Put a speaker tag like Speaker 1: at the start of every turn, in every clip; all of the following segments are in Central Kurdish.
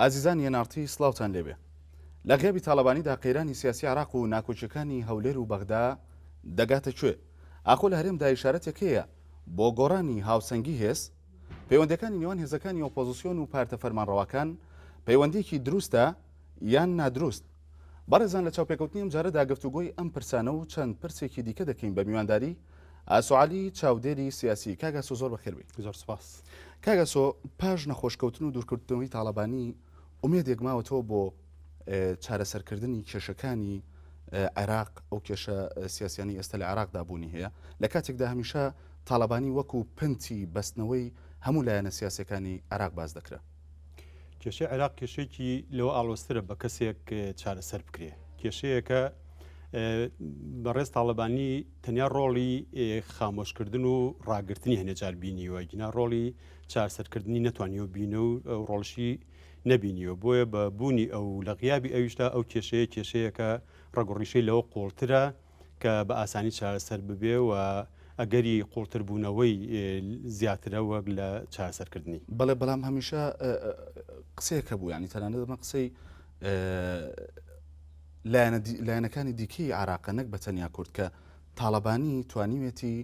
Speaker 1: ئازیزانی NRT سڵاوتان لێبێ. لە غیابی تاڵەبانیدا قەیرانی سیاسی عێراق و ناکۆکیەکانی هەولێر و بەغدا دەگاتە کوێ؟ ئاخۆ لە هەرێمدا ئیشارەتێک هەیە بۆ گۆڕانی هاوسەنگی هێز؟ پەیوەندیەکانی نێوان هێزەکانی ئۆپۆزسیۆن و پارتە فەرمانڕەواکان پەیوەندیەکی دروستە یان نادروست؟ بەڕێزان لە چاوپێکەوتنی ئەمجارەدا گفتوگۆی ئەم پرسانە و چەند پرسێکی دیکە دەکەین بە میوانداری ئاسۆ عەلی چاودێری سیاسی. کاک ئاسۆ زۆر بەخێر بێی.
Speaker 2: زۆر سپاس.
Speaker 1: کاک ئاسۆ پاش نەخۆشکەوتن و دوورکەوتنەوەی تاڵەبانی ئومێدێک ماوەتەوە بۆ چارەسەرکردنی کێشەکانی عێراق ئەو کێشە سیاسیانی ئێستا لە عێراقدا بوونی هەیە لە کاتێکدا هەمیشە تاڵەبانی وەکو پنتی بەستنەوەی هەموو لایەنە سیاسەکانی عێراق باس دەکرا.
Speaker 2: کێشەی عێراق کێشەیەکی لەوە ئاڵۆزترە بە کەسێک چارەسەر بکرێ. کێشەیەکە بەڕێز تاڵەبانی تەنیا ڕۆڵی خامۆشکردن و ڕاگرتنی هەنێ جار بینیوە، گینا ڕۆڵی چارەسەرکردنی نەتوانیوە بینە و ئەو ڕۆڵشی نەبینیوە. بۆیە بە بوونی ئەو لە غیابی ئەویشدا ئەو کێشەیە کێشەیەکە ڕەگ و ڕیشەی لەوە قوڵترە کە بە ئاسانی چارەسەر ببێ و ئەگەری قوڵتربوونەوەی زیاترە وەک لە چارەسەرکردنی.
Speaker 1: بەڵێ بەڵام هەمیشە قسەیەک هەبوو یانی تەنانەت ئەمە قسەی لایەنەکانی دیکەی عراقە نەک بە تەنیا کورد کە تاڵەبانی توانیوێتی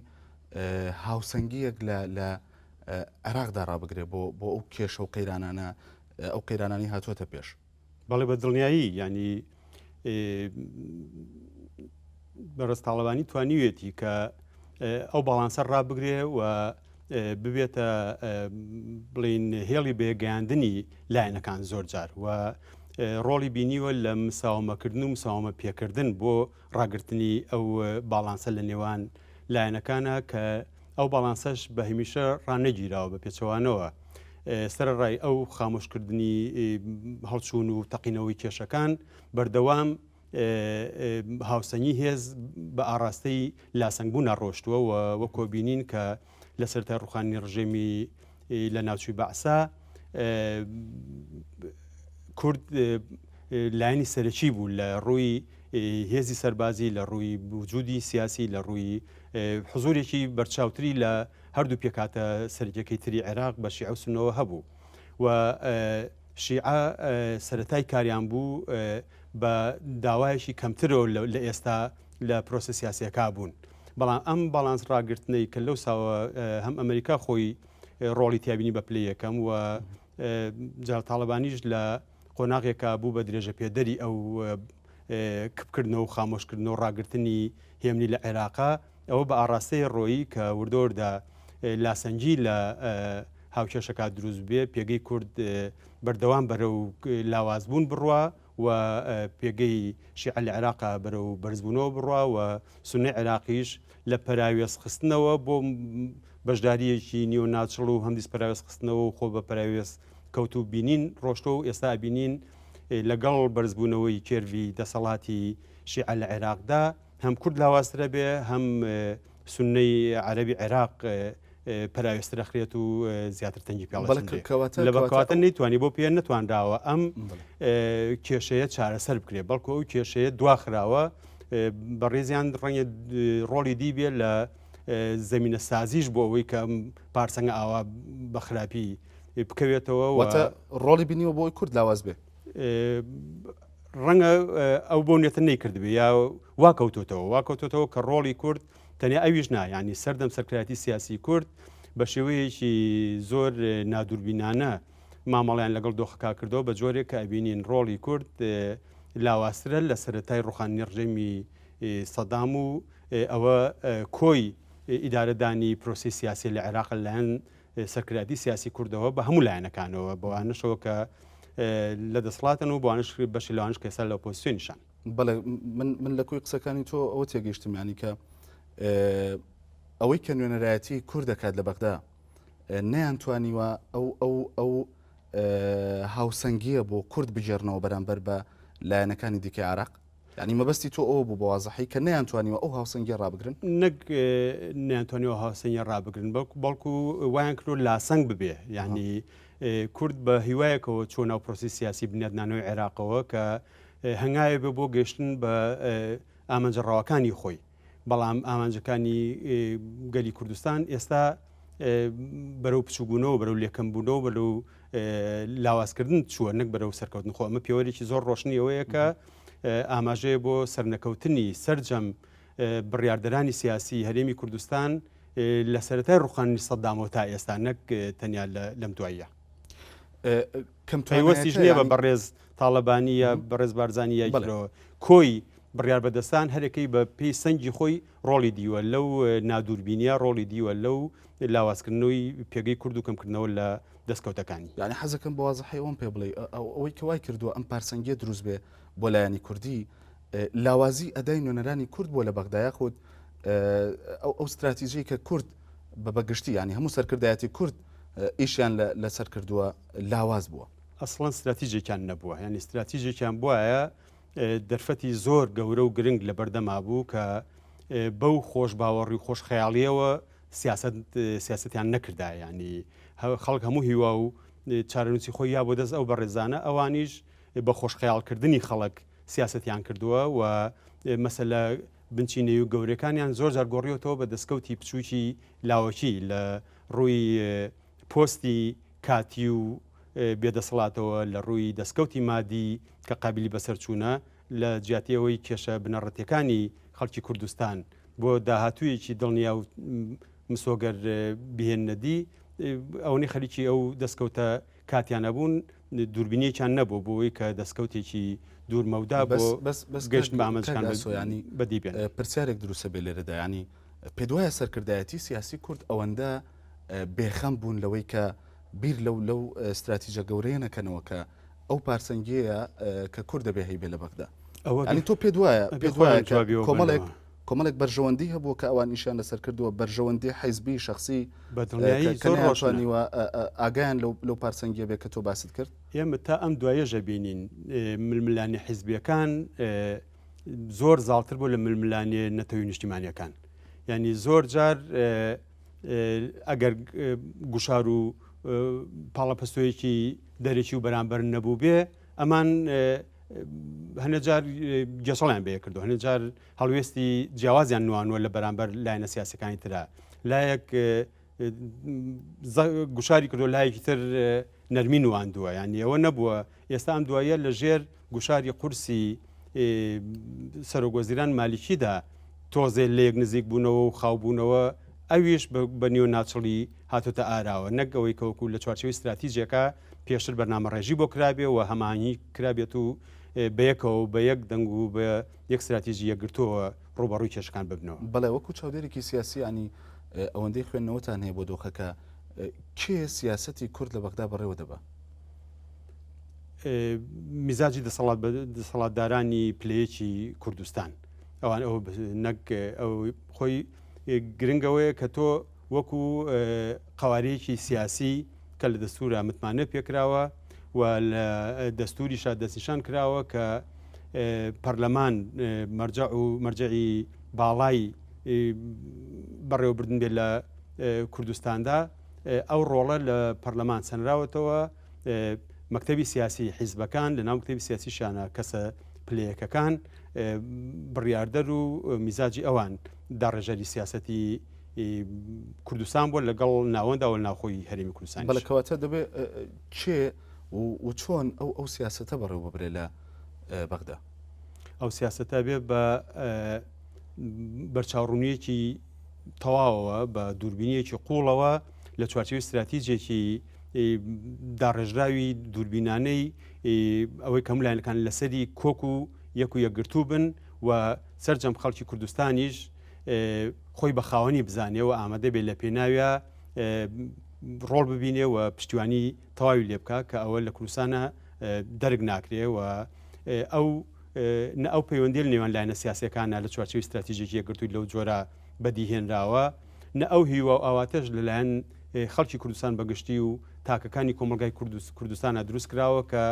Speaker 1: هاوسەنگیەک لە لە عێراقدا ڕابگرێ بۆ بۆ ئەو کێشە و قەیرانانە ئەو قەیرانانی هاتووەتە پێش.
Speaker 2: بەڵێ بە دڵنیایی ینی بەڕێز تاڵەبانی توانیوێتی کە ئەو باڵانسە ڕابگرێ و ببێتە بڵین هێڵی بەیەکگەیاندنی لایەنەکان زۆر جار و ڕۆڵی بینیوە لە مساومەکردن و مساومە پێکردن بۆ ڕاگرتنی ئەو باڵانسە لە نێوان لایەنەکانە کە ئەو باڵانسەش بە هەمیشە ڕانەگیراوە، بە پێچەوانەوە سەرەڕای ئەو خامۆشکردنی هەڵچوون و تەقینەوەی کێشەکان، بەردەوام هاوسەنگی هێز بە ئاڕاستەی لاسەنگبوونا ڕۆشتووە و وەک کۆبینین کە لە سەرەتای ڕوخانی ڕژێمی لە ناوچوی بەعسا کورد لایەنی سەرەکی بوو لە ڕووی هێزی سەربازی لە ڕووی وجودی سیاسی لە ڕووی حزورێکی بەرچاوتری لە هەردوو پێکهاتە سەرەکیەکەی تری عێراق بە شیعە و سوننەوە هەبوو و شیعە سەرەتای کاریان بوو بە داوایەکی کەمترەوە لە ئێستا لە پرۆسە سیاسیەکە بوون بەڵام ئەم باڵانس ڕاگرتنەی کە لەو ساوە هەم ئەمریکا خۆی ڕۆڵی تیابینی بە پلەی یەکەم و جەلال تاڵەبانیش لە قۆناغێکا بوو بە درێژەپێدەری ئەو کپکردنەوە و خامۆشکردنەوە و ڕاگرتنی هێمنی لە عێراقا، ئەوە بە ئاڕاستەی ڕۆیی کە وردەوردە لاسەنگی لە هاوکێشەکە دروست بێ، پێگەی کورد بەردەوام بەرەو لاوازبوون بڕوا و پێگەی شیعە لە عێراقا بەرەو بەرزبوونەوە بڕوا و سوننەی عێراقیش لە پەراوێزخستنەوە بۆ بەشدارییەکی نیۆناچڵ و هەمدیس پەراوێزخستنەوە و خۆ بە پەراوێز کەوتوو بینین ڕۆشتووە و ئێستا ئەبینین لەگەڵ بەرزبوونەوەی کێرڤی دەسەڵاتی شیعە لە عێراقدا هەم کورد لاوازترە بێ هەم سوننەی عەرەبی عێراق پەراوێزتر ئەخرێت و زیاتر تەنگی پێڵەچنرێ. لە بەکەواتە نەیتوانی بۆ پێ نەتوانراوە ئەم کێشەیە چارەسەر بکرێت بەڵکو ئەو کێشەیە دواخراوە بەڕێزیان ڕەنگە ڕۆڵی دی بێ لە زەمینە سازیش بۆ ئەوەی کە پارسەنگە ئاوا بە خراپی بکەوێتەوە
Speaker 1: واتە ڕۆڵی بینیوە بۆی کورد لاواز بێ
Speaker 2: ڕەنگە ئەو بۆ نێتە نەیکردبێ یا وا کەوتۆتەوە وا کەوتۆتەوە کە ڕۆڵی کورد تەنیا ئەویش نا یانی سەردەم سەرکردایەتی سیاسی کورد بە شێوەیەکی زۆر نادوربینانە مامەڵیان لەگەڵ دۆخەکە کردەوە بە جۆرێک کە ئەبینین ڕۆڵی کورد لاوازترە لە سەرەتای ڕوخاندنی ڕژێمی سەدام و ئەوە کۆی ئیدارەدانی پرۆسی سیاسی لە عێراق لەلایەن سەرکردایەتی سیاسی کوردەوە بە هەموو لایەنەکانەوە بەوانەشەوە کە لە دەسڵاتن و بەوانش بەشی لەوانش کە ئێستا لە ئۆپۆزیسیۆنیشان.
Speaker 1: بەڵێ من من لە کۆی قسەکانی تۆ ئەوە تێگەیشتم ینی کە ئەوەی کە نوێنەرایەتی کورد دەکات لە بەغدا نەیانتوانیوە ئەو ئەو ئەو هاوسەنگیە بۆ کورد بگێڕنەوە بەرامبەر بە لایەنەکانی دیکەی عراق یعنی مەبەستی تۆ ئەوە بوو بە وازحی کە نەیانتوانیوە ئەو هاوسەنگیە ڕابگرن؟
Speaker 2: نەک نەیانتوانیوە هاوسەنگیە ڕابگرن بەڵکو وایان کردووە لاسەنگ ببێ یعنی کورد بە هیوایەکەوە چۆ ناو پرۆسی سیاسی بنیادنانەوەی عێراقەوە کە هەنگاوێ بێ بۆ گەشتن بە ئامانجە ڕەواکانی خۆی بەڵام ئامانجەکانی گەلی کوردستان ئێستا بەرەو بچووبوونەوە بەرەو لێکەمبوونەوە بەرەو لاوازکردن چووە نەک بەرەو سەرکەوتن. خۆ ئەمە پێوەرێکی زۆر ڕۆشنی ئەوەیە کە ئاماژەیە بۆ سەرنەکەوتنی سەرجەم بڕیاردەرانی سیاسی هەرێمی کوردستان لە سەرەتای ڕوخانی سەدامەوە تا ئێستا نەک تەنیا لەم دواییە.
Speaker 1: کەم
Speaker 2: پەیوەستیش نییە بە بەڕێز تاڵەبانی یا بەڕێز بارزانی یا بەڵێ. کۆی بڕیار بەدەستان هەرەکەی بە پێی سەنگی خۆی ڕۆڵی دیوە لەو نادووربینیە ڕۆڵی دیوە لەو لاوازکردنەوەی پێگەی کورد و کەمکردنەوە لە دەستکەوتەکانی.
Speaker 1: یانی حەزەکەم بە وازحی ئەوەم پێ بڵێی ئەوەی کە وای کردووە ئەم پارسەنگیە دروست بێ بۆ لایەنی کوردی لاوازی ئەدای نوێنەرانی کورد بووە لە بەغدا یاخود ئەو ستراتیژەی کە کورد بە بەگشتی ینی هەموو سەرکردایەتی کورد ئیشیان لەسەر کردووە لاواز بووە.
Speaker 2: ئەسڵەن ستراتیجێکیان نەبووە یانی ستراتیجێکیان بوایە دەرفەتی زۆر گەورە و گرنگ لە بەردەما بوو کە بەو خۆش باوەڕی و خۆش خەیاڵیەوە سیاست سیاستیان نەکردا ینی خەڵک هەموو هیوا و چارەنووسی خۆی یا بۆ دەست ئەو بەڕێزانە ئەوانیش بە خۆشخەیاڵکردنی خەڵک سیاسەتیان کردووە و مەسەلە بنچینەی و گەورەکانیان زۆر جار گۆڕیوەتەوە بە دەستکەوتی بچووکی لاوەکی لە ڕووی پۆستی کاتی و بێدەسەڵاتەوە لە ڕووی دەستکەوتی مادی کە قابلی بەسەرچوونە لە جیاتی ئەوەی کێشە بنەڕەتیەکانی خەڵکی کوردستان بۆ داهاتوویەکی دڵنیا و مسۆگەر بهێننە دی ئەوەی خەریکی ئەو دەستکەوتە کاتیانە بوون دووربینیەکیان نەبوو بۆ ئەوەی کە دەستکەوتێکی دوور مەودا بۆ
Speaker 1: بەس بەس
Speaker 2: گەشتن بە ئامانجەکان
Speaker 1: ینی
Speaker 2: بەدی بێن.
Speaker 1: پرسیارێک دروستە بێ لێرەدا ینی پێدوایە سەرکردایەتی سیاسی کورد ئەوەندە بێخەم بوون لەوەی کە بیر لەو لەو استراتیژە گەورەیە نەکەنەوە کە ئەو پارسەنگیەیە کە کورد دەبێ هەیبێ لە بەغدا
Speaker 2: ئەوە
Speaker 1: ینی تۆ پێ دوایە پێ دوایە
Speaker 2: خۆیان جوابی ئەوە
Speaker 1: کۆمەڵێک
Speaker 2: بەنەوە.
Speaker 1: کۆمەڵێک بەرژەوەندی هەبووە کە ئەوان ئیشیان لەسەر کردووە، بەرژەوەندی حیزبی، شەخسی،
Speaker 2: بە دڵنیایی
Speaker 1: کە
Speaker 2: زۆر ڕۆشنە.
Speaker 1: نەیانتوانیوە ئاگایان لەو پارسەنگییە بێ کە تۆ باست کرد.
Speaker 2: ئێمە تا ئەم دوایەش ئەبینین ململانێ حیزبییەکان زۆر زاڵتر بوو لە ململانێ نەتەوەی نیشتیمانییەکان. یانی زۆر جار ئەگەر گوشار و پاڵەپەستۆیەکی دەرەکی و بەرامبەر نەبووبێ، ئەمان هەنێ جار گێچەڵیان بەیەک کردووە، هەنێ جار هەڵوێستی جیاوازیان نوانوە لە بەرامبەر لایەنە سیاسەکانی ترا لایەک گوشاری کردو لایەکی تر نەرمی نواندووە یان ئەوە نەبووە ئێستا ئەم دوایە لە ژێر گوشاری قورسی سەرۆک وەزیران مالیکیدا تۆزێ لەیەک نزیک بوونەوە و خاوبوونەوە ئەویش بە نیۆ ناچڵی هاتۆتە ئاراوە نەک ئەوەی کەوەکو لە چوارچێوەی ستراتیجێکە پێشتر بەرنامەڕێژی بۆ کرابێ و هەماهەنگی کرابێت و بەیەکەوە و بە یەک دەنگ و بە یەک ستراتیجی یەکگرتووەوە ڕووبەڕووی کێشەکان ببنەوە.
Speaker 1: بەڵێ وەکو چاودێرێکی سیاسی یانی ئەوەندەی خوێندنەوەتان هەیە بۆ دۆخەکە کێ سیاسەتی کورد لە بەغدا بەڕێوە دەبا؟
Speaker 2: میزاجی دەسەڵات دەسەڵاتدارانی پلەیەکی کوردستان ئەوان ئەو نەک ئەو خۆی گرنگەوەیە کە تۆ وەکو قەوارەیەکی سیاسی کە لە دەستورا متمانە پێکراوە و لە دەستوریشا دەستنیشان کراوە کە پەرلەمان مەرجەع و مەرجەعی باڵای بەڕێوەبردن بێت لە کوردستاندا ئەو ڕۆڵە لە پەرلەمان سەنراوەتەوە مەکتەبی سیاسی حیزبەکان لە ناو مەکتەبی سیاسیشانە کەسە پلەیەکەکان بڕیاردەر و میزاجی ئەوان داڕێژەری سیاسەتی کوردستان بووە لەگەڵ ناوەندا و ناوخۆی هەرێمی کوردستان.
Speaker 1: بەڵێ کەواتە دەبێ کێ و چۆن ئەو ئەو سیاسەتە بەڕێوە ببرێ لە بەغدا؟
Speaker 2: ئەو سیاسەتە بێ بە بەرچاوڕوونیەکی تەواوەوە بە دووربینیەکی قوڵەوە لە چوارچێوەی ستراتیجێکی داڕێژراوی دووربینانەی ئەوەی کەم لایەنەکان لەسەری کۆک و یەک و یەکگرتوو بن و سەرجەم خەڵکی کوردستانیش خۆی بە خاوەنی بزانێ و ئامادە بێ لە پێناویا ڕۆڵ ببینێ و پشتیوانی تەواوی لێ بکا کە ئەوە لە کوردستانە دەرک ناکرێ و ئەو نە ئەو پەیوەندی لە نێوان لایەنە سیاسەکانە لە چوارچێوەی ستراتیژێکی یەکگرتووی لەو جۆرە بەدیهێنراوە نە ئەو هیوا و ئاواتەش لەلایەن خەڵکی کوردستان بەگشتی و تاکەکانی کۆمەڵگای کوردستانە دروست کراوە کە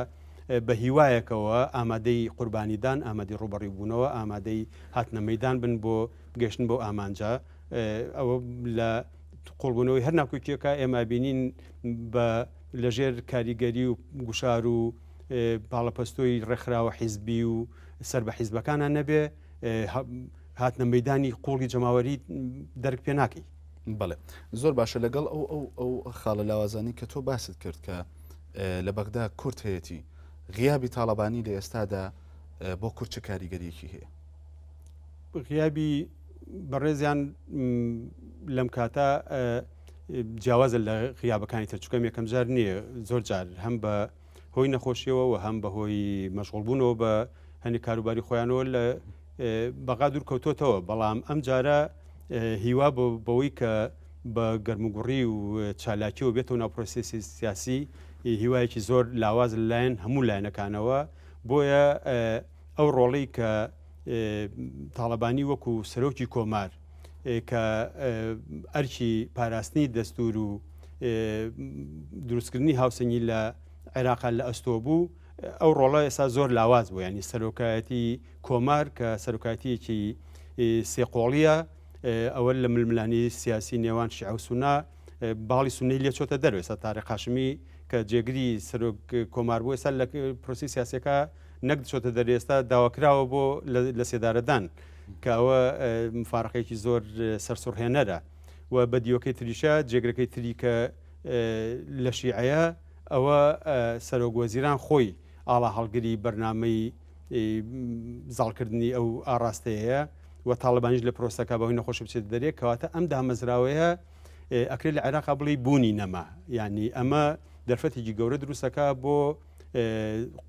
Speaker 2: بە هیوایەکەوە ئامادەی قوربانیدان، ئامادەی ڕووبەڕووبوونەوە، ئامادەی هاتنە مەیدان بن بۆ گەیشتن بەو ئامانجە. ئەوە لە قوڵبوونەوەی هەر ناکۆکییەکە ئێمە بینین بە لەژێر کاریگەری و گوشار و پاڵەپەستۆی ڕێکخراوە حیزبی و سەر بە حیزبەکانە نەبێ هاتنە مەیدانی قوڵی جەماوەری دەرک پێ ناکەی.
Speaker 1: بەڵێ زۆر باشە لەگەڵ ئەو ئەو ئەو خاڵە لاوازانی کە تۆ باست کرد کە. لە بەغدا کورد هەیەتی، غیابی تاڵەبانی لە ئێستادا بۆ کورد چ کاریگەریەکی هەیە؟
Speaker 2: غیابی بەڕێزیان لەم کاتە جیاوازە لە غیابەکانی تر چکەم یەکەم جار نییە زۆر جار هەم بە هۆی نەخۆشیەوە و هەم بە هۆی مەشغوڵبوونەوە بە هەنی کاروباری خۆیانەوە لە بەغا دوور کەوتۆتەوە بەڵام ئەم جارە هیوا بەوەی کە بە گەرموگوڕی و چالاکیەوە بێتەوە ناو پرۆسێسی سیاسی هیوایەکی زۆر لاواز لەلایەن هەموو لایەنەکانەوە بۆیە ئەو ڕۆڵی کە تاڵەبانی وەکو سەرۆکی کۆمار کە ئەرکی پاراستنی دەستور و دروستکردنی هاوسەنگی لە عێراقا لە ئەستۆ بوو ئەو ڕۆڵە ئێستا زۆر لاواز بوو ینی سەرۆکایەتی کۆمار کە سەرۆکایەتیەکی سێقۆڵیە ئەوە لە ململانی سیاسی نێوان شیعە و سونە باڵی سونەی لێ چۆتە دەرەوە ئێستا تارق هاشمی کە جێگری سەرۆک کۆمار بوو ئێستا لە پرۆسی سیاسەکە نەک چۆتە دەرێ ئێستا داواکراوە بۆ لە سێدارەدان کە ئەوە مفارقێکی زۆر سەرسوڕهێنەرە و بە دیوەکەی تریشە جێگرەکەی تری کە لە شیعەیە ئەوە سەرۆک وەزیران خۆی ئاڵا هەڵگری بەرنامەی زاڵکردنی ئەو ئاڕاستەیەیە و تاڵەبانیش لە پرۆسەکە بەهۆی نەخۆشی بچێتە دەرێ کەواتە ئەم دامەزراوەیە ئەکرێت لە عێراقا بڵێی بوونی نەما یعنی ئەمە دەرفەتێکی گەورە دروستەکە بۆ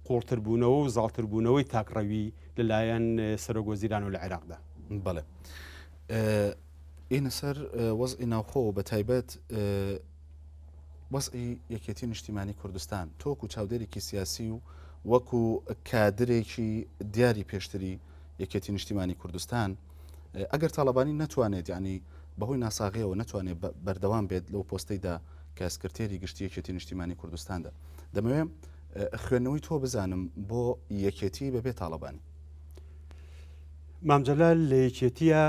Speaker 2: قوڵتربوونەوە و زاڵتربوونەوەی تاکڕەوی لەلایەن سەرۆک وەزیران و لە عێراقدا.
Speaker 1: بەڵێ ئێنە سەر وەزعی ناوخۆ بە تایبەت وەزعی یەکێتی نیشتیمانی کوردستان تۆ وەکو چاودێرێکی سیاسی و وەکو کادرێکی دیاری پێشتری یەکێتی نیشتیمانی کوردستان ئەگەر تاڵەبانی نەتوانێت یعنی بەهۆی ناساغیەوە نەتوانێت بەردەوام بێت لەو پۆستەیدا کە سکرتێری گشتی یەکێتی نیشتیمانی کوردستاندا دەمەوێت خوێندنەوەی تۆ بزانم بۆ یەکێتی بەبێ تاڵەبانی.
Speaker 2: مام جەلال لە یەکێتیە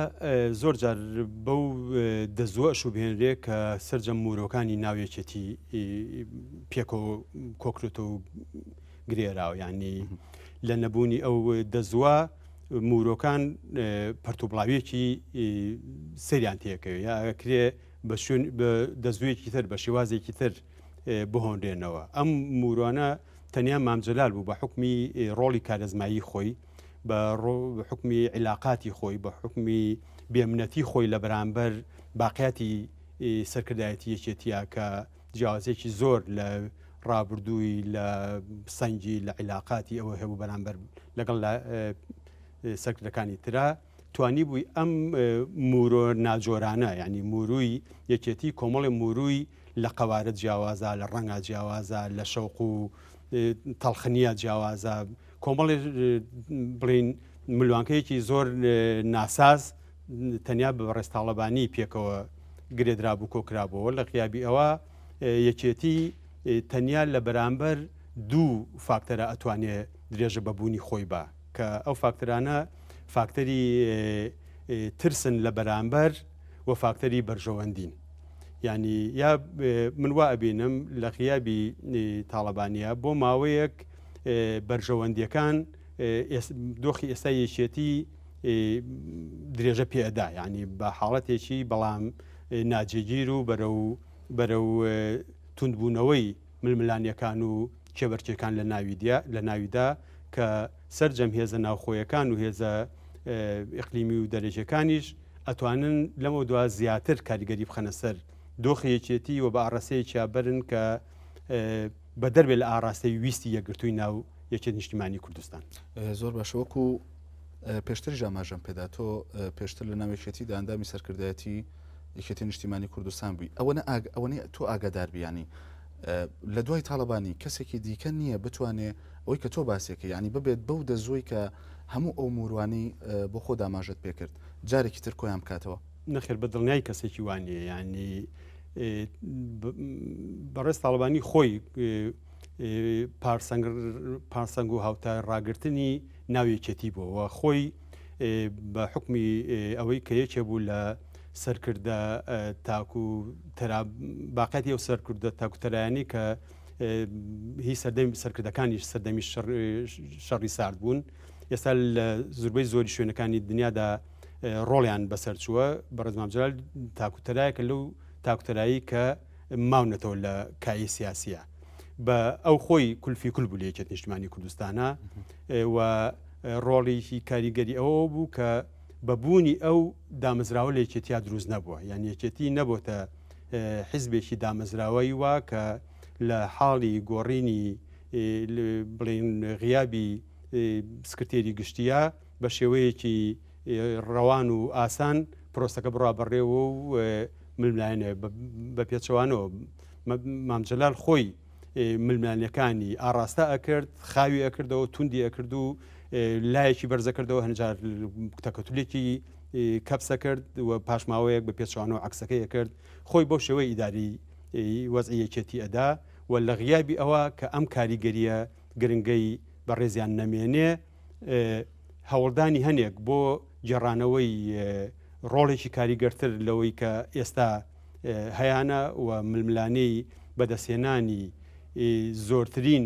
Speaker 2: زۆر جار بەو دەزووە ئەشوبهێنرێ کە سەرجەم مورۆکانی ناو یەکێتی پێکەوە کۆکرێتەوە و گرێراوە یعنی لە نەبوونی ئەو دەزووە مورۆکان پەرتوبڵاویەکی سەریان تێکەوێ یا کرێ بە شوێن بە دەزوویەکی تر بە شێوازێکی تر بهۆنرێنەوە ئەم مورۆانە تەنیا مام جەلال بوو بە حوکمی ڕۆڵی کارزمایی خۆی بە حوکمی عیلاقاتی خۆی، بە حوکمی بێمنەتی خۆی لە بەرامبەر باقیاتی سەرکردایەتی یەکێتیە کە جیاوازیەکی زۆر لە ڕابردووی لە سەنگی لە عیلاقاتی ئەوە هەبوو بەرامبەر لەگەڵ لە سەرکردەکانی ترا توانی بووی ئەم مورۆ ناجۆرانە یعنی موروی یەکێتی کۆمەڵی موروی لە قەوارە جیاوازە لە ڕەنگا جیاوازە لە شەوق و تەڵخنیە جیاوازە کۆمەڵێ بڵین ملوانکەیەکی زۆر ناساز تەنیا بە بەڕێز تاڵەبانی پێکەوە گرێدرابوو کۆکرابەوە لە غیابی ئەوە یەکێتی تەنیا لە بەرامبەر دوو فاکتەرە ئەتوانێ درێژە بە بوونی خۆی بە کە ئەو فاکتەرانە فاکتەری ترسن لە بەرامبەر و فاکتەری بەرژەوەندین. یانی یا من وا ئەبینم لە غیابی تاڵەبانیە بۆ ماوەیەک بەرژەوەندیەکان دۆخی ئێستا یەکێتی درێژە پێدا یعنی بە حاڵەتێکی بەڵام ناجێگیر و بەرەو بەرەو توندبوونەوەی ململانیەکان و کێبەرکێکان لە ناویدا لە ناویدا کە سەرجەم هێزە ناوخۆیەکان و هێزە ئیقلیمی و دەرەکیەکانیش ئەتوانن لەمەودوا زیاتر کاریگەری بخەنە سەر دۆخی یەکێتی و بە ئاڕاستەیەکیا بەرن کە بەدەر بێ لە ئاڕاستەی ویستی یەکگرتووی ناو یەکێت نیشتیمانی کوردستان.
Speaker 1: زۆر باشە وەکو پێشتریش ئاماژەم پێدا تۆ پێشتر لە ناو یەکێتیدا ئەندامی سەرکردایەتی یەکێتی نیشتیمانی کوردستان بووی ئەوەنە ئەوەنەی تۆ ئاگادار بیانی لە دوای تاڵەبانی کەسێکی دیکە نییە بتوانێ ئەوەی کە تۆ باسێکە یعنی ببێت بەو دەزۆی کە هەموو ئەو موروانەی بۆ خۆت ئاماژەت پێکرد جارێکی تر کۆیان بکاتەوە؟
Speaker 2: نەخێر بە دڵنیای کەسێکی وا نییە یعنی بەڕێز تاڵەبانی خۆی پارسەنگ و هاوتا ڕاگرتنی ناو یەکێتی بووەوە خۆی بە حکمی ئەوەی کە یەکێ بوو لە سەرکردە تاکو تەرا باقیاتی ئەو سەرکردە تاکوتەرایانی کە هی سەردەمی سەرکردەکانیش سەردەمی شەڕی سارد بوون ئێستا لە زوربەی زۆری شوێنەکانی دنیادا ڕۆڵیان بەسەر چووە بەڕێز مام جەلال تاکوتەرایەکە لەو تاکوتەرایی کە ماونەتەوە لە کایەی سیاسیە. بە ئەو خۆی کولفی کول بوو لە یەکێتی نیشتمانی کوردستانە و ڕۆڵێکی کاریگەری ئەوە بوو کە بە بوونی ئەو دامەزراوە لە یەکێتیا دروست نەبووە یان یەکێتی نەبۆتە حیزبێکی دامەزراوەی وا کە لە حاڵی گۆڕینی بڵێن غیابی سکرتێری گشتیە بە شێوەیەکی ڕەوان و ئاسان پرۆسەکە بڕا بەڕێوە و ململانێ بە پێچەوانەوە مام جەلال خۆی ململانێکانی ئاڕاستە ئەکرد، خاوی ئەکردەوە، توندی ئەکرد و لایەکی بەرزەکردەوە، هەنجار تەکەتولێکی کەپسە کرد و پاشماوەیەک بە پێچەوانەوە عەکسەکەی ئەکرد، خۆی بەو شێوەی ئیداری وەزعی یەکێتی ئەدا و لە غیابی ئەوە کە ئەم کاریگەریە گرنگەی بەڕێزیان نەمێنێ هەوڵدانی هەنێک بۆ گێڕانەوەی ڕۆڵێکی کاریگەرتر لەوەی کە ئێستا هەیانە و ململانێی بەدەستهێنانی زۆرترین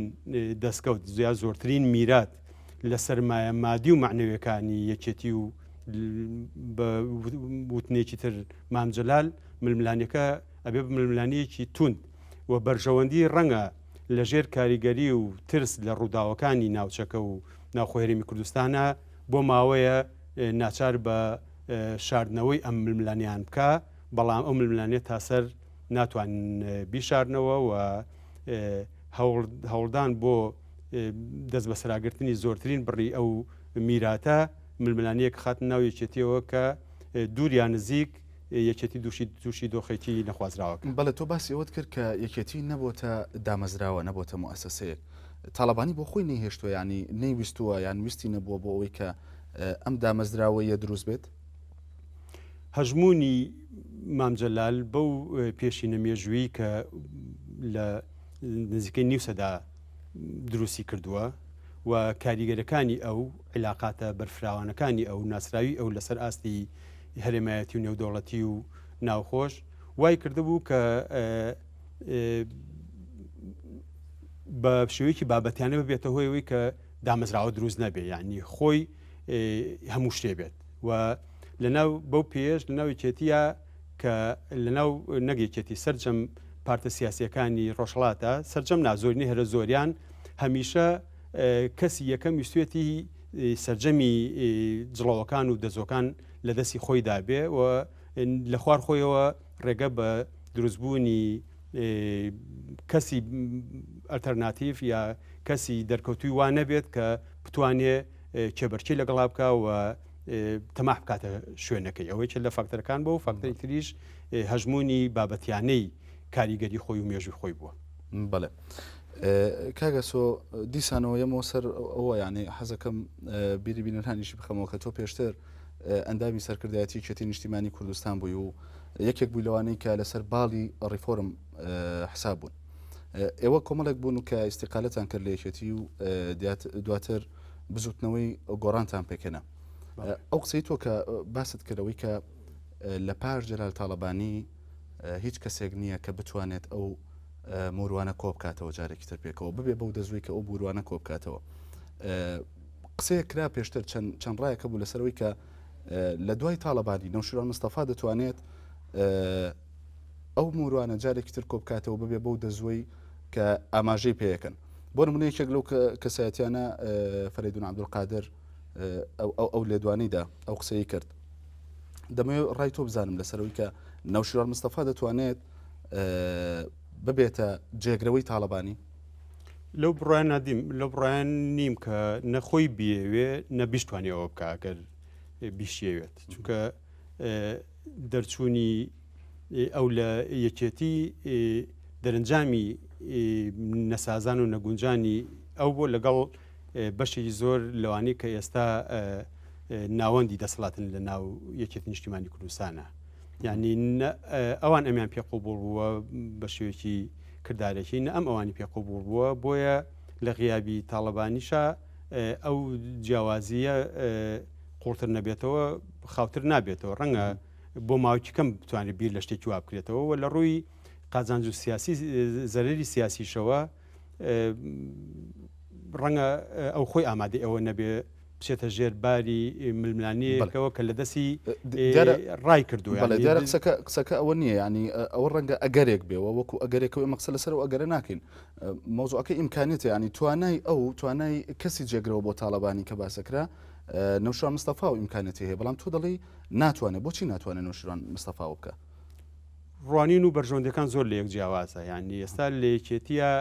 Speaker 2: دەستکەوت یا زۆرترین میرات لە سەرمایە مادی و مەعنەویەکانی یەکێتی و بە وتنێکی تر مام جەلال ململانێکە ئەبێ بە ململانێیەکی توند و بەرژەوەندی ڕەنگە لە ژێر کاریگەری و ترس لە ڕووداوەکانی ناوچەکە و ناوخۆی هەرێمی کوردستانە بۆ ماوەیە ناچار بە شاردنەوەی ئەم ململانێیان بکا، بەڵام ئەو ململانێ تاسەر ناتوانن بیشارنەوە و هەوڵدان بۆ دەست بەسەراگرتنی زۆرترین بڕی ئەو میراتە ململانێیەک خاتن ناو یەکێتیەوە کە دوور یا نزیک یەکێتی دووشی تووشی دۆخێکی نەخوازراوەکە.
Speaker 1: بەڵێ تۆ باسی ئەوەت کرد کە یەکێتی نەبۆتە دامەزراوە نەبۆتە موئەسەسەیەک تاڵەبانی بۆ خۆی نەیهێشتووە یانی نەیویستووە یان ویستی نەبووە بۆ ئەوەی کە ئەم دامەزراوەیە دروست بێت؟
Speaker 2: هەژموونی مام جەلال بەو پێشینە مێژوویی کە لە نزیکەی نیو سەدا دروستی کردووە و کاریگەرەکانی ئەو عیلاقاتە بەرفراوانەکانی ئەو ناسراوی ئەو لەسەر ئاستی هەرێمایەتی و نێودەوڵەتی و ناوخۆش وای کردبوو کە بە شێوەیەکی بابەتیانە ببێتە هۆی ئەوەی کە دامەزراوە دروست نەبێ یعنی خۆی هەموو شتێ بێت و لەناو بەو پێیەش لەناو یەکێتیە کە لەناو نەک یەکێتی سەرجەم پارتە سیاسیەکانی ڕۆژهەڵاتە سەرجەم نا زۆرینەی هەرە زۆریان هەمیشە کەسی یەکەم ویستێتی سەرجەمی جڵەوەکان و دەزۆکان لە دەستی خۆی دابێ و لە خوار خۆیەوە ڕێگە بە دروستبوونی کەسی ئەلتەرناتیف یا کەسی دەرکەوتوی وا نەبێت کە بتوانێ کێبەرکێی لەگەڵا بکا و تەماح بکاتە شوێنەکەی ئەوەی چ لە فاکتەرەکان بۆ و فاکتەری تریش هەژموونی بابەتیانەی کاریگەری خۆی و مێژووی خۆی بووە.
Speaker 1: بەڵێ کاک ئاسۆ دیسانەوە یەمەوە سەر ئەوە یانێ حەزەکەم بیری بینەرانیشی بخەمەوە کە تۆ پێشتر ئەندامی سەرکردایەتی یەکێتی نیشتیمانی کوردستان بووی و یەکێک بووی لەوانەی کە لەسەر باڵی ڕیفۆرم حساب بوون. ئێوە کۆمەڵێک بوون و کە ئیستیقالەتان کرد لە یەکێتی و دواتر بزوتنەوەی گۆڕانتان پێکهێنا. ئەو قسەی تۆ کە باست کردەوەی کە لە پاش جەلال تاڵەبانی هیچ کەسێک نییە کە بتوانێت ئەو موروانە کۆ بکاتەوە جارێکی تر پێکەوە ببێ بەو دەزووی کە ئەو بوروانە کۆ بکاتەوە. قسەیەک کرا پێشتر چەند ڕایەکە بوو لەسەرەوەی کە لە دوای تاڵەبانی نەوشیروان مستەفا دەتوانێت ئەو موروانە جارێکی تر کۆبکاتەوە ببێ بەو دەزووی کە ئاماژەی پێیەکەن بۆ نمونە یەکێک لەو کەسایەتیانە فەرەیدون عەبدولقادر ئەو لێدوانیدا ئەو قسەی کرد دەمەوێت ڕای تۆ بزانم لەسەرەوەی کە نەوشیروان مستەفا دەتوانێت ببێتە جێگرەوەی تاڵەبانی
Speaker 2: لەو بڕوایە نادیم لەو بڕوایە نیم کە نەخۆی بیەوێ نە بیشتوانێ ئەوە بکە ئەگەر بیشیەوێت چونکە دەرچوونی ئەو لە یەکێتی دەرەنجامی نەسازان و نەگونجانی ئەو بۆ لەگەڵ بەشێکی زۆر لەوانەی کە ئێستا ناوەندی دەسەڵاتن لە ناو یەکێتی نیشتیمانی کوردستانە یعنی ئەوان ئەمیان پێ قوبوڵ بووە بە شێوەیەکی کردارێکی نە ئەم ئەوانی پێ قوبوڵ بووە بۆیە لە غیابی تاڵەبانیشا ئەو جیاوازیە قوڵتر نەبێتەوە خاوتر نابێتەوە ڕەنگە بۆ ماوەیەکی کەم بتوانێت بیر لە شتێکی وا بکرێتەوە و لە ڕووی قازانج و سیاسی زەرەری سیاسیشەوە ڕەنگە ئەو خۆی ئامادەی ئەوە نەبێ. بچێتە ژێر باری ململانێیەکەوە کە لە دەستی
Speaker 1: ڕای کردو. دیارە قسەکە قسەکە ئەوە نییە، ینی ئەوە ڕەنگە ئەگەرێک بێەوە وەکو ئەگەرێکەوە ئێمە قسە لەسەر ئەو ئەگەرە ناکەین. مەوزوعەکە ئیمکانیەتە، ینی توانای ئەو توانای کەسی جێگرەوە بۆ تاڵەبانی کە باسەکرا نەوشیروان مستەفا و ئیمکانەتی هەیە، بەڵام تۆ دەڵێی ناتوانێت. بۆچی ناتوانێت نەوشیروان مستەفاوە بکە؟
Speaker 2: ڕوانین و بەرژەوەندەکان زۆر لە یەک جیاوازە. یعنی ئێستا لە یەکێتیە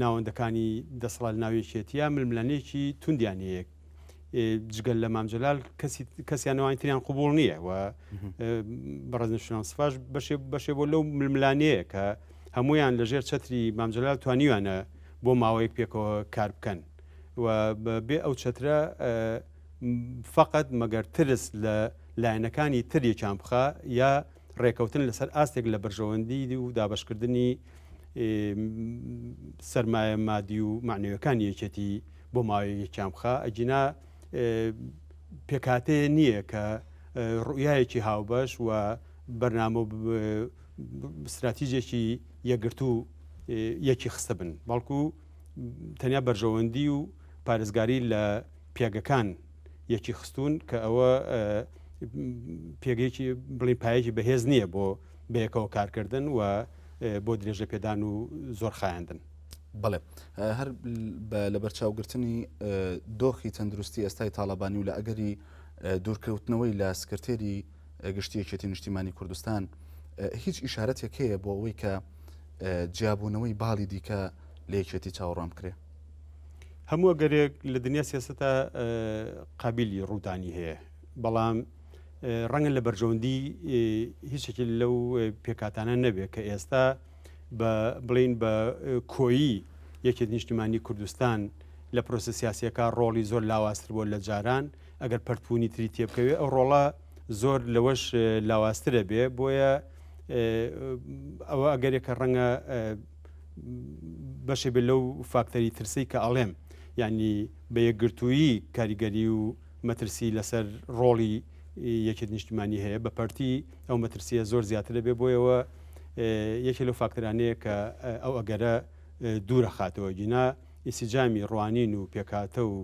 Speaker 2: ناوەندەکانی دەسەڵات ناو یەکێتیە ململانێکی توندیان هەیە، جگەل لە مام جەلال کەسی کەسیانەوانی تریان قوبول نییە و بەڕێز نەوشیروان مستەفاش بەشێ بەشێ بۆ لەو ململانەیە کە هەمویان لەژێر چەتری مام جەلال توانیوانە بۆ ماوەیەک پێکەوە کار بکەن و بێ ئەو چەترە فقط مەگەر ترس لە لایەنەکانی تر یەکیان بخا یا ڕێکەوتن لەسەر ئاستێک لە بەرژەوەندی و دابەشکردنی سەرمایە مادی و مەعنەویەکانی یەکێتی بۆ ماوەیەک یەکیان بخا، ئەگینا پێکهاتەیە نییە کە ڕوئیایەکی هاوبەش و بەرنامە و ستراتیجێکی یەکگرتوو یەکی خستبن، بەڵکو تەنیا بەرژەوەندی و پارێزگاری لە پێگەکان یەکی خستوون کە ئەوە پێگەیەکی بڵین پایەکی بەهێز نییە بۆ بەیەکەوە کارکردن و بۆ درێژە پێدان و زۆر خایاندن.
Speaker 1: بەڵێ هەر بە لەبەرچاوگرتنی دۆخی تەندروستی ئێستای تاڵەبانی و لە ئەگەری دوورکەوتنەوەی لە سکرتێری گشتی یەکێتی نیشتیمانی کوردستان هیچ ئیشارەتێک هەیە بۆ ئەوەی کە جیابوونەوەی باڵی دیکە لە یەکێتی چاوەڕوان بکرێ؟
Speaker 2: هەموو ئەگەرێک لە دنیا سیاسەتە قابیلی ڕوودانی هەیە، بەڵام ڕەنگە لە بەرژەوەندی هیچێکی لەو پێکهاتانە نەبێت کە ئێستا بە بڵین بە کۆیی یەکێت نیشتیمانی کوردستان لە پرۆسە سیاسیەکە ڕۆڵی زۆر لاوازتر بووە لە جاران، ئەگەر پەرتبوونی تری تێبکەوێ ئەو ڕۆڵە زۆر لەوەش لاوازترە بێ، بۆیە ئەوە ئەگەرێکە ڕەنگە بەشێ بێ لەو فاکتەری ترسەی کە ئەڵێم، یعنی بە یەکگرتوویی کاریگەری و مەترسی لەسەر ڕۆڵی یەکێتی نیشتیمانی هەیە، بە پەرتی ئەو مەترسیە زۆر زیاترە بێ، بۆیەوە یەکێ لەو فاکتەرانەیە کە ئەو ئەگەرە دوورە خاتەوە. گینا ئینسجامی ڕوانین و پێکهاتە و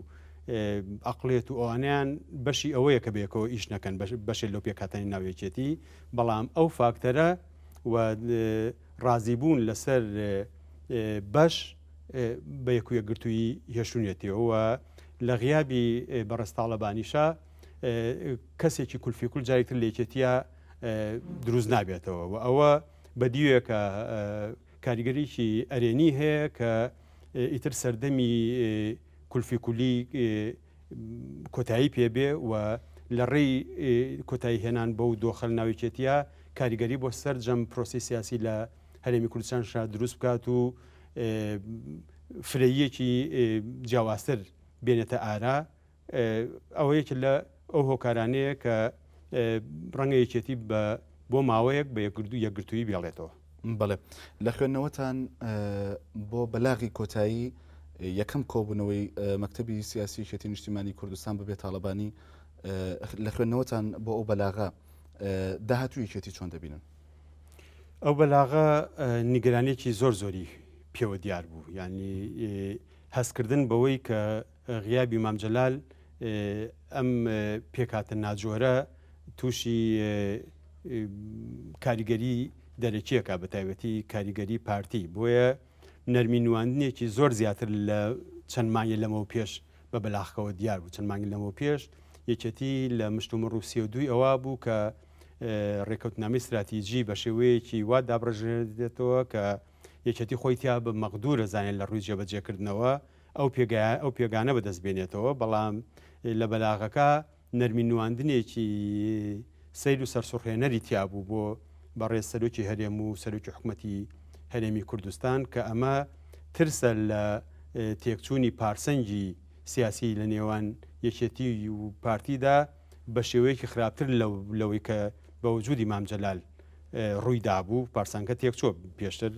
Speaker 2: ئەقڵێت و ئەوانیان بەشی ئەوەیە کە بەیەکەوە ئیش نەکەن بەشێک لەو پێکهاتانی ناو یەکێتی، بەڵام ئەو فاکتەرە و ڕازیبوون لەسەر بەش بە یەک و یەکگرتوویی هێشتونیەتیەوە و لە غیابی بەڕێز تاڵەبانیشا کەسێکی کولفیکول جارێکتر لە یەکێتیە دروست نابێتەوە و ئەوە بە دیوێکە کاریگەریی ئەرێنی هەیە کە ئیتر سەردەمی کولفیکولی کۆتایی پێبێ و لە ڕێی کۆتایی هێنان بەو دۆخە لە ناو یەکێتیە کاریگەری بۆ سەرجەم پرۆسەی سیاسی لە هەرێمی کوردستانشا دروست بکات و فرەییەکی جیاوازتر بێنێتە ئارا. ئەوە یەکێک لە ئەو هۆکارانەیە کە ڕەنگە یەکێتی بە بۆ ماوەیەک بە یەکگرتوویی بێڵێتەوە.
Speaker 1: بەڵێ لە خوێندنەوەتان بۆ بەلاغی کۆتایی یەکەم کۆبوونەوەی مەکتەبی سیاسی یەکێتی نیشتیمانی کوردستان بەبێ تاڵەبانی، لە خوێندنەوەتان بۆ ئەو بەلاغە داهاتوو یەکێتی چۆن دەبینن؟
Speaker 2: ئەو بەلاغە نیگەرانیەکی زۆر زۆری پێوە دیار بوو، یعنی هەستکردن بەوەی کە غیابی مام جەلال ئەم پێکهاتە ناجۆرە تووشی کاریگەری دەرەکیەکە بە تایبەتی کاریگەری پارتی، بۆیە نەرمی نواندنێکی زۆر زیاتر لە چەند مانگی لەمەو پێش بە بەلاخەوە دیار بوو. چەند مانگی لەمەو پێش یەکێتی لە مشتومڕ و سیێ دووی ئەوە بوو کە ڕێکەوتنامەی ستراتیجی بە شێوەیەکی وا دابڕێژرێتەوە کە یەکێتی خۆی تیا بە مەغدورە زانێت لە ڕووی جێبەجێکردنەوە ئەو پێگە ئەو پێگانە بەدەست بێنێتەوە، بەڵام لە بەلاغەکە نەرمی نواندنێکی سەیر و سەرسوڕهێنەری تیا بوو بۆ بەڕێز سەرۆکی هەرێم و سەرۆکی حکومەتی هەرێمی کوردستان کە ئەمە ترسە لە تێکچوونی پارسەنگی سیاسی لە نێوان یەکێتی و پارتیدا بە شێوەیەکی خراپتر لەوەی کە بە وجودی مام جەلال ڕووی دابوو پارسانکە تێکچووە. پێشتر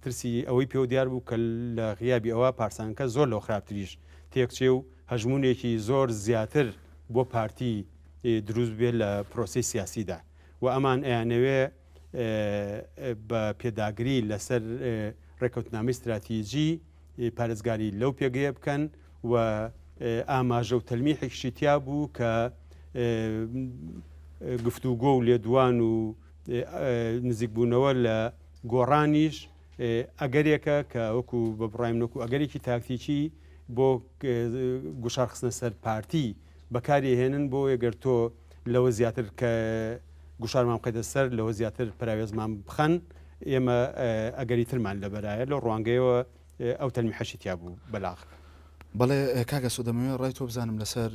Speaker 2: ترسی ئەوەی پێوە دیار بوو کە لە غیابی ئەوە پارسانکە زۆر لەو خراپتریش تێکچێ و هەژمونێکی زۆر زیاتر بۆ پارتی دروست بێت لە پرۆسەی سیاسیدا و ئەمان ئەیانەوێ بە پێداگری لەسەر ڕێکەوتنامەی ستراتیجی پارێزگاری لەو پێگەیە بکەن و ئاماژە و تەلمیحێکیشی تیا بوو کە گفتوگۆ و لێدوان و نزیکبوونەوە لە گۆڕانیش ئەگەرێکە کە وەکو بە بڕای من وەکو ئەگەرێکی تاکتیکی بۆ گوشار خستنە سەر پارتی بەکاری هێنن بۆ ئەگەر تۆ لەوە زیاتر کە گوشارمان بخەیتە سەر لەوە زیاتر پەراوێزمان بخەن ئێمە ئەگەری ترمان لەبەرایە لەو ڕوانگەیەوە ئەو تەلمیحەشی تیا بوو بەلاغ.
Speaker 1: بەڵێ کاک ئاسۆ دەمەوێت ڕای تۆ بزانم لەسەر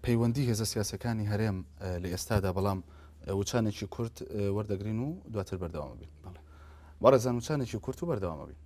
Speaker 1: پەیوەندی هێزە سیاسەکانی هەرێم لە ئێستادا بەڵام وچانێکی کورت وەردەگرین و دواتر بەردەوامە بین. بەڵێ بەڕێزان وچانێکی کورت و بەردەوامە بین.